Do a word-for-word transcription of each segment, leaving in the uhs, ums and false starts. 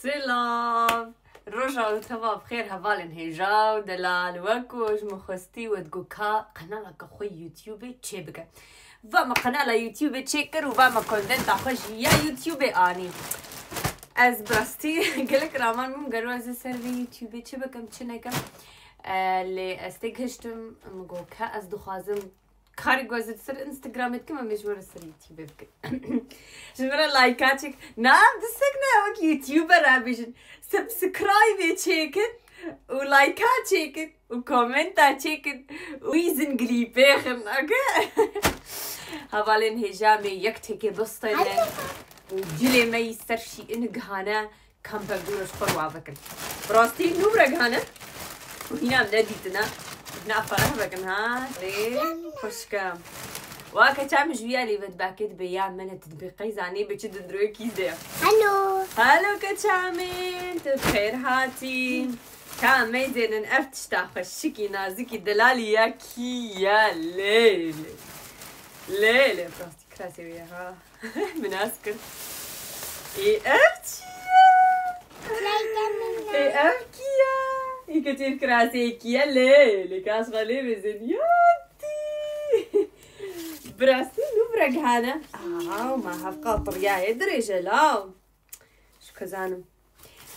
Silav! Roja û teva bi xêr hevalên hêja û delal. Wek ku ji min xwestî we digot ka qenaleke xwe YouTubeê çê bike. Va me qenala YouTubeê çê kir û va me kontenta xwe ji ya YouTubeê anî. Ez bi rastî gelek raman bûm, gelo ez ê ser vê YouTubeê çi bikim, çi nekim. E, lê ez têgihiştim, min got ka ez dixwazim karê ku ez li ser Instagramê dikim, em ê ji we re ser YouTubeê bikin. Ji min re layka çêk. Na, em disek ne, wek YouTuber re bêjin. Subscribeê çêkin û layka çêkin û komenta çêkin û wî zingilî pêxin, ok? Hevalên hêja me yek têkê bistêne û cilê me yî ser şî in gihane. Kampek dûr ji xwe wavekin. Bi rastî nû regihane. Hîna em nedîtine. Hîna fereh vekin ha. Lê xwişke. Wa keça min ji wî ya lê vedbakê dibe ya min, tu dibê qey zanî bi çi dindiroyê kîz de ya. Hello. Hello keça min, tu bi xêr hatî. Ka em meyzênin ev tişta xweşikî, nazikî, delalî ya kî ya lê lê. Lê lê, bi rastî kirasê wê ya ha. Min nas kir. Ê ev çi ye? Ê ev kî ye? Ê keçê kirasê kî ye? Lê, lê kas xwe lê bezin ya tî. Bi rastî nû bi regihane. Aw, ma hevqa piriyayê dirêj e law. Ji kazanim.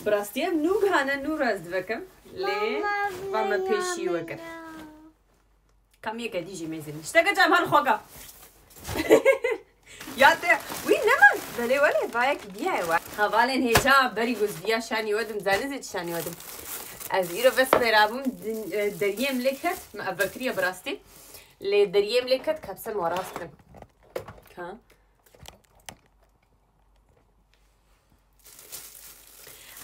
Bi rastî em nû gihane, nû rast divekim. Lê va me pêşî weke. Kam yeke dî jî mêzin. Şteke cem her xwe ka. Ya te, wî neman. Belê welê, vayek diye we. Hevalên hêja berî guzdiya şanî wedim, zanî zê çi şanî wedim. Ez îro ves xêra bûm, din-, e, deriyê min lê ket, me ev vekiriye bi rastî. Lê deriyê min lê ket, kapsem wa rast kim. Ha?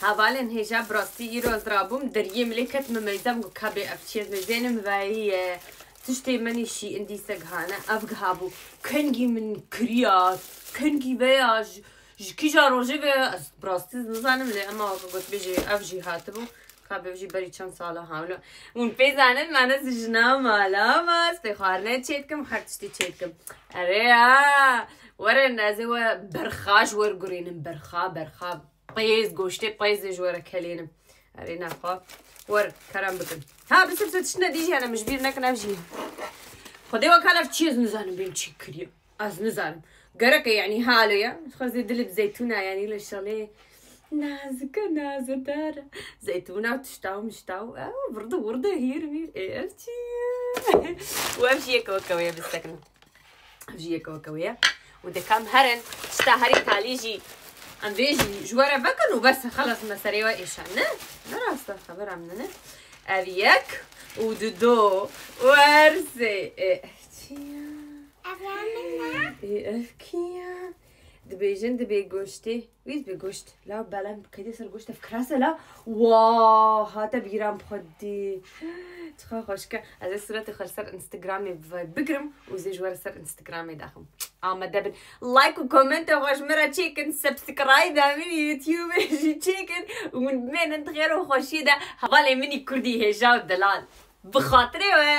Hevalên hêja bi rastî îro ez rabûm, deriyê min lê ket, min meyzem got, ka bê ev çi ye, ez mêzênim vayî ye. Tiştê min î şî in dîse gihane, ev giha bû. Kengî min kiriya, kengî veya ji, ji kîja rojê ve, ez bi rastî nizanim lê ema weke gotibê jî ev jî hatibû. Ka bê jî berî çend sala hewlo. Hûn pê zanin, me ne jina mala me, ez pê xwarine çê dikim, her tiştî çê dikim. Erê ya, werin ez ê we berxa ji wer gurînim, berxa, berxa. Peyz, goştê peyzê ji we re kelênim. Erê naxwe. Wer, kerem bikin. Ha, bisir se tiştine dî jî hene, min ji bîr nekin ev jî. Xwedê we kal ev çi ye, ez nizanim bêm çi kiriye. Ez nizanim. Gereke, yanî, halo ya. Xwezê dilê bi zeytûna, yanî, li şalê nazik e, nazedar e. Zeytûna, tişta û mişta û, ew, virdi, wirdi, hîr, mîr. Ê, ev çi ye? Û ev jî yeke weke wê ye, bisekinin. Ev jî yeke weke wê ye. Û de kam herin, tişta herî talî jî. Em vê jî ji we re vekin û bes, xelas, me serê we êşan. Ne? Ne rast e, xebera min e, ne? Ev yek û du do û ersê. Ê, ev çi ye? Ev ya min e. Ê, ev kî ye? Dibêjin dibê goştê. Wî dibê goşt. La belem, qeydê ser goşt, ev kirase la. Wa, hate bîra min xwedî. Çiqa xweşik e. Ez ê sûretê xwe li ser Instagramê ve-, bigirim û zê ji we re ser Instagramê daxim. Amade bin. Like û komentê xwe ji min re çêkin. Subscribe min YouTube jî çêkin. Û min bimênin di xêr û xweşiyê de. Hevalê min î kurdî hêja û delal. Bi xatirê we.